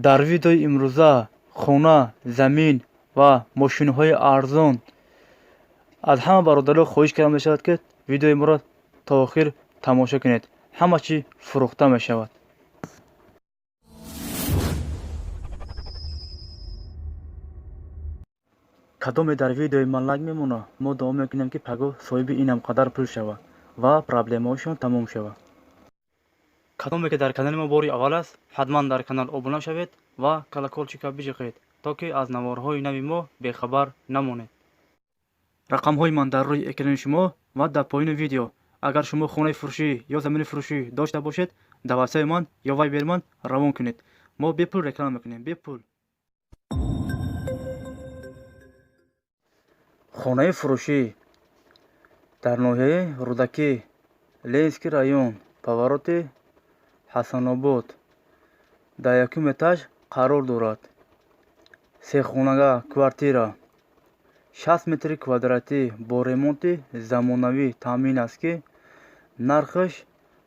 Дар видеои имрӯза хона, замин ва мошинҳои арзон. Аз ҳама бародаро хоҳиш карда мешавад, ки видеои моро то охир тамошо кунед. Ҳама чӣ фурӯхта мешавад. Кадоме дар видеои ман лайк мемонад, мо дуо мекунем, ки пагоҳ соҳиби инам қадар пул шавад ва проблемаҳошон тамом шавад. Кадоме ки дар канали мо бори аввал аст, ҳатман дар канал обуна шавед ва колокольчика биҷиқед, то ки аз наворҳои нави мо бехабар намонед. Рақамҳои ман дар рӯи экрани шумо ва дар поёни видео. Агар шумо хонаи фурӯшӣ ё замини фурӯшӣ дошта бошед, дар ватсапи ман ё вайбери ман равон кунед. Мо бепул реклама мекунем, бепул. Хонаи фурӯшӣ дар ноҳияи Рӯдакӣ, Ленинский район, повороти Ҳасанобод, дар якум этаж қарор дорад. Сехонага квартира 60 метри квадратӣ бо ремонти замонавӣ таъмин аст, ки нархаш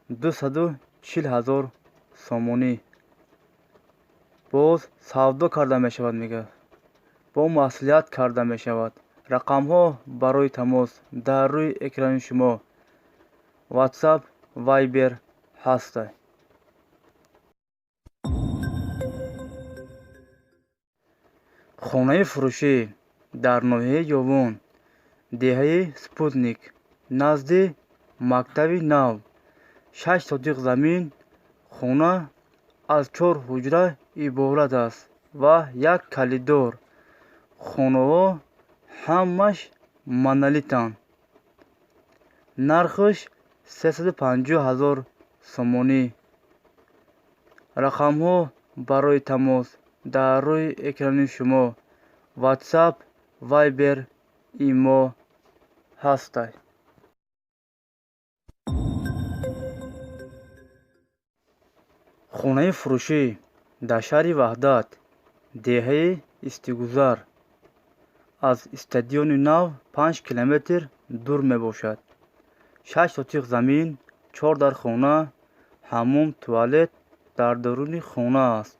240 ҳазор сомонӣ. Боз савдо карда мешавад, мегӯяд. Бо маслиҳат карда мешавад. Рақамҳо барои тамос дар рӯи экрани шумо, WhatsApp, Viber ҳастанд. Хонаи фурӯшӣ дар ноҳияи Ёвон, деҳаи Спутник, назди мактаби нав, 6 сотиқ замин, хона аз 4 ҳуҷра иборат аст ва як калидор. Хонаҳо ҳамаш монолитанд. Нархаш 350 ҳазор сомонӣ. Рақамҳо барои тамос дар рӯи экрани шумо, WhatsApp, Viber, Имо ҳастанд. Хонаи фурӯшӣ дар шаҳри Ваҳдат, деҳаи Истигузар, аз стадиони нав 5 километр дур мебошад. 6 сотиқ замин, 4 дар хона, ҳаммом, туалет дар даруни хона аст.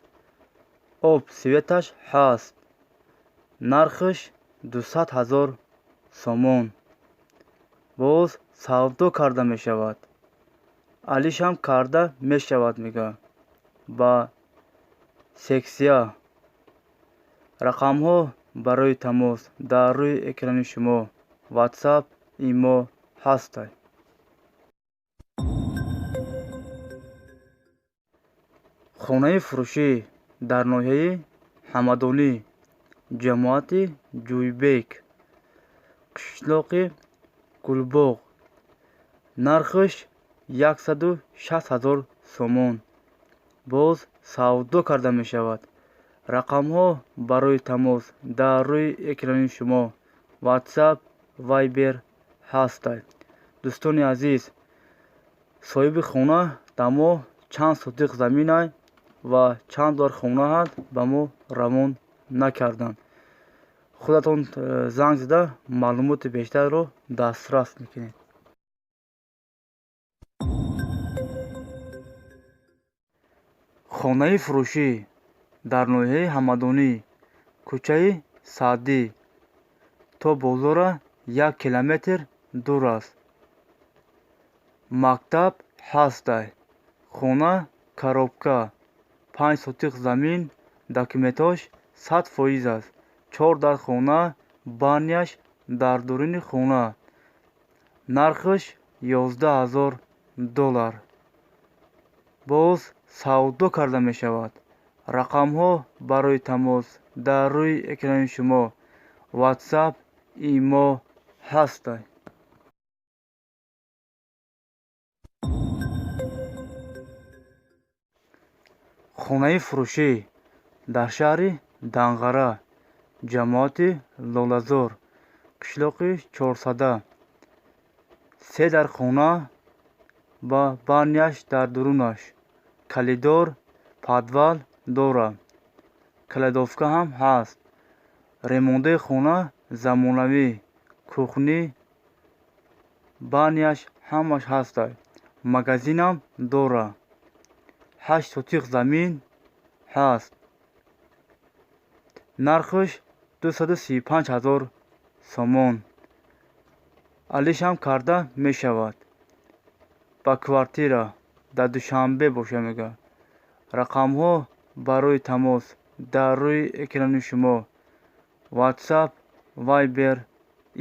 Об, светаш ҳаст. Нархаш 200 ҳазор сомон. Боз савдо карда мешавад. Алишам карда мешавад, мегӯяд. Ба сексия. Рақамҳо барои тамос дар рӯи экрани шумо, WhatsApp, Имо ҳастанд. Хонаи фурӯшӣ дар ноҳияи Ҳамадонӣ, ҷамоати Ҷӯйбек, қишлоқи Гулбоғ, нархаш 160 ҳазор сомон. Боз савдо карда мешавад. Рақамҳо барои тамос дар рӯи экрани шумо, WhatsApp, Viber ҳастанд. Дӯстони азиз, соҳиби хона дар мо чанд сотиқ замин ва чанд дор хона ҳаст, ба мо равон накарданд. Худатон занг зада маълумоти бештарро дастрас мекунед. Хонаи фурӯшӣ дар ноҳияи Ҳамадонӣ, кӯчаи Саъдӣ, то бозора 1 километр дур аст. Мактаб ҳастай. Хона коробка, 5 сотиқ замин, документҳош 100% аст. 4 дар хона, баняш дар дуруни хона. Нархаш 11 ҳазор доллар. Боз савдо карда мешавад. Рақамҳо барои тамос дар рӯи экрани шумо, WhatsApp, Имо ҳастанд. Хонаи фурӯшӣ дар шаҳри Данғара, ҷамоати Лолазор, қишлоқи Чорсада, 3 дар хона ва баняш дар дурунаш, калидор, подвал дорад. Кладовка ҳам ҳаст. Ремонтаи хона замонавӣ, кухни, баняш ҳамаш ҳастад. Магазинам дорад. 8 сотиқ замин ҳаст. Нархаш 235 ҳазор сомон. Алишам карда мешавад. Ба квартира дар Душанбе боша мега. Рақамҳо барои тамос дар рӯи экрани шумо WhatsApp, Viber,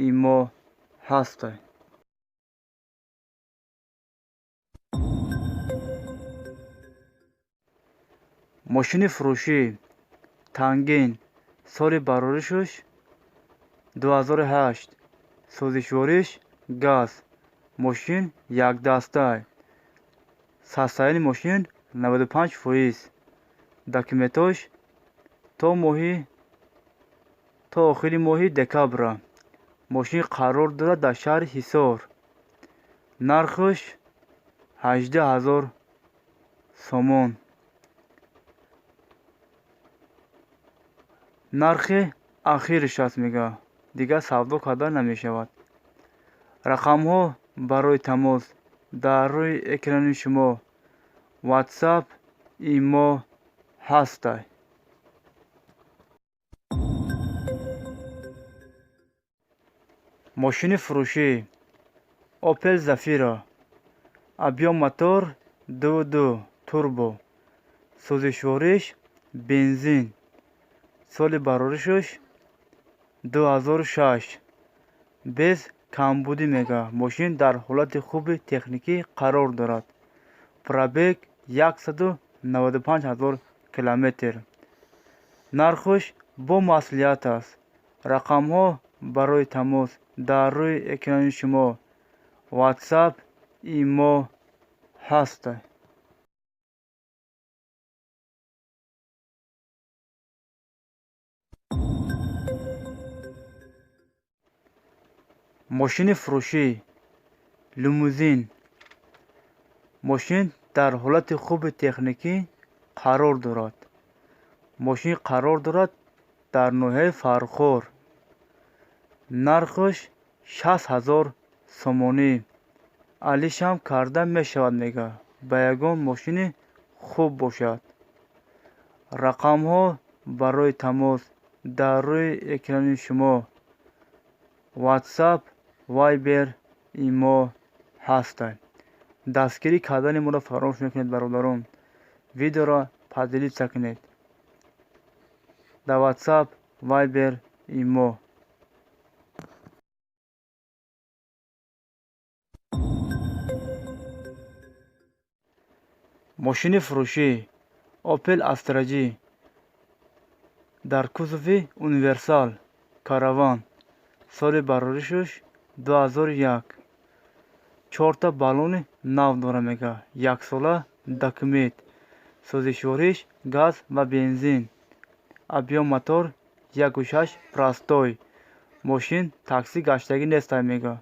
Имо ҳастанд. Мошини фурӯшӣ Тангин соли бароришаш 2008, сӯзишвориш газ, мошин якдастай, состояние мошин 95%, документош то охири моҳи декабра. Мошин қарор дорад дар шаҳри Ҳисор. Нархаш 18 ҳазор сомон. Нархи ахириш аст мега, дигар савдо карда намешавад. Рақамҳо барои тамос дар рӯи экрани шумо WhatsApp, Имо ҳастанд. Мошини фурӯшӣ Opel Zafira, объём мотор 2.2 турбо, сӯзишвориш бензин, соли бароришаш 2006, без камбудӣ мега. Мошин дар ҳолати хуби техникӣ қарор дорад. Пробег 195 ҳазор километр. Нархаш бо маслиҳат аст. Рақамҳо барои тамос дар рӯи экрани шумо WhatsApp, Имо ҳастанд. Мошини фурӯшӣ Лимузин. Мошин дар ҳолати хуби техникӣ қарор дорад. Мошин қарор дорад дар ноҳияи Фархор. Нархаш 60 ҳазор сомонӣ. Алишам карда мешавад мега, ба ягон мошини хуб бошад. Рақамҳо барои тамос дар рӯи экрани шумо WhatsApp, Viber, Имо ҳастанд. Дастгирӣ кардани моро фаромӯш накунед, бародарон. Видеоро поделиться кунед дар WhatsApp, Viber, Имо. Мошини фурӯшӣ Opel Astra G дар кузови универсал караван, соли бароришаш 2001, чорта баллони нав дора мега, яксола документ, сӯзишвориш газ ва бензин, объём мотор 1.6 простой. Мошин такси гаштагӣ нестай мега.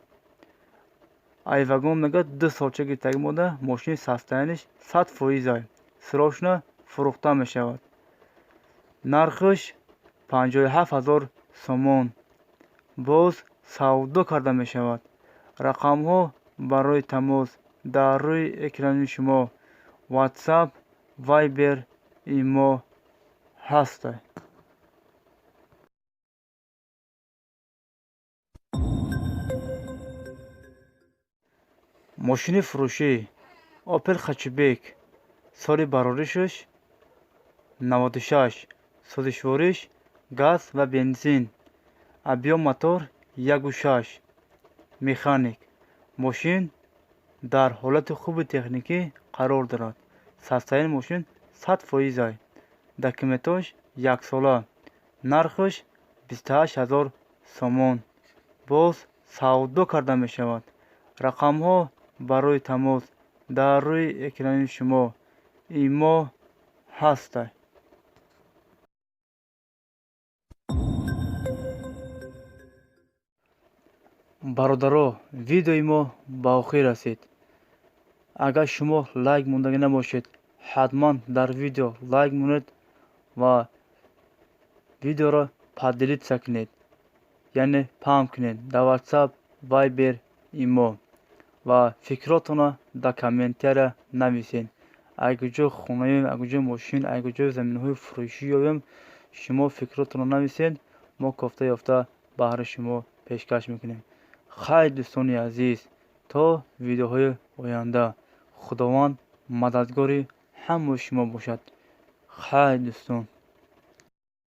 Айвагон мега 2 солча гирифтагӣ монда, мошини состояние ш 100%. Срочно фурӯхта мешавад. Нархаш 57 ҳазор сомон. Боз савдо карда мешавад. Рақамҳо барои тамос дар рӯи экрани шумо WhatsApp, Viber, Имо ҳастанд. Мошини фурӯшӣ Opel Hatchback, соли бароришаш 96, сӯзишвориш газ ва бензин, объём мотор 1.6, механик. Мошин дар ҳолати хуби техникӣ қарор дорад. Состояние мошин 100%. Документош яксола. Нархаш 28 ҳазор сомон. Боз савдо карда мешавад. Рақамҳо барои тамос дар рӯи экрани шумо Имо ҳастанд. Бародаро, видеои мо ба охир расид. Агар шумо лайк мондагӣ набошед, ҳатман дар видео лайк монед ва видеоро поделиться кунед, яъне паҳн кунед дар WhatsApp, Viber, Имо ва фикротонро дар комментария нависед. Агар ҷо хонаем, агар ҷо мошин, агар ҷо заминҳои фурӯшӣ ёбем, Шумо фикротонро нависед, мо кофта ёфта баҳри шумо пешкаш мекунем. Хайр, дӯстони азиз, то видеоҳои оянда Худованд мададгори ҳамаи шумо бошад. Хайр, дӯстон.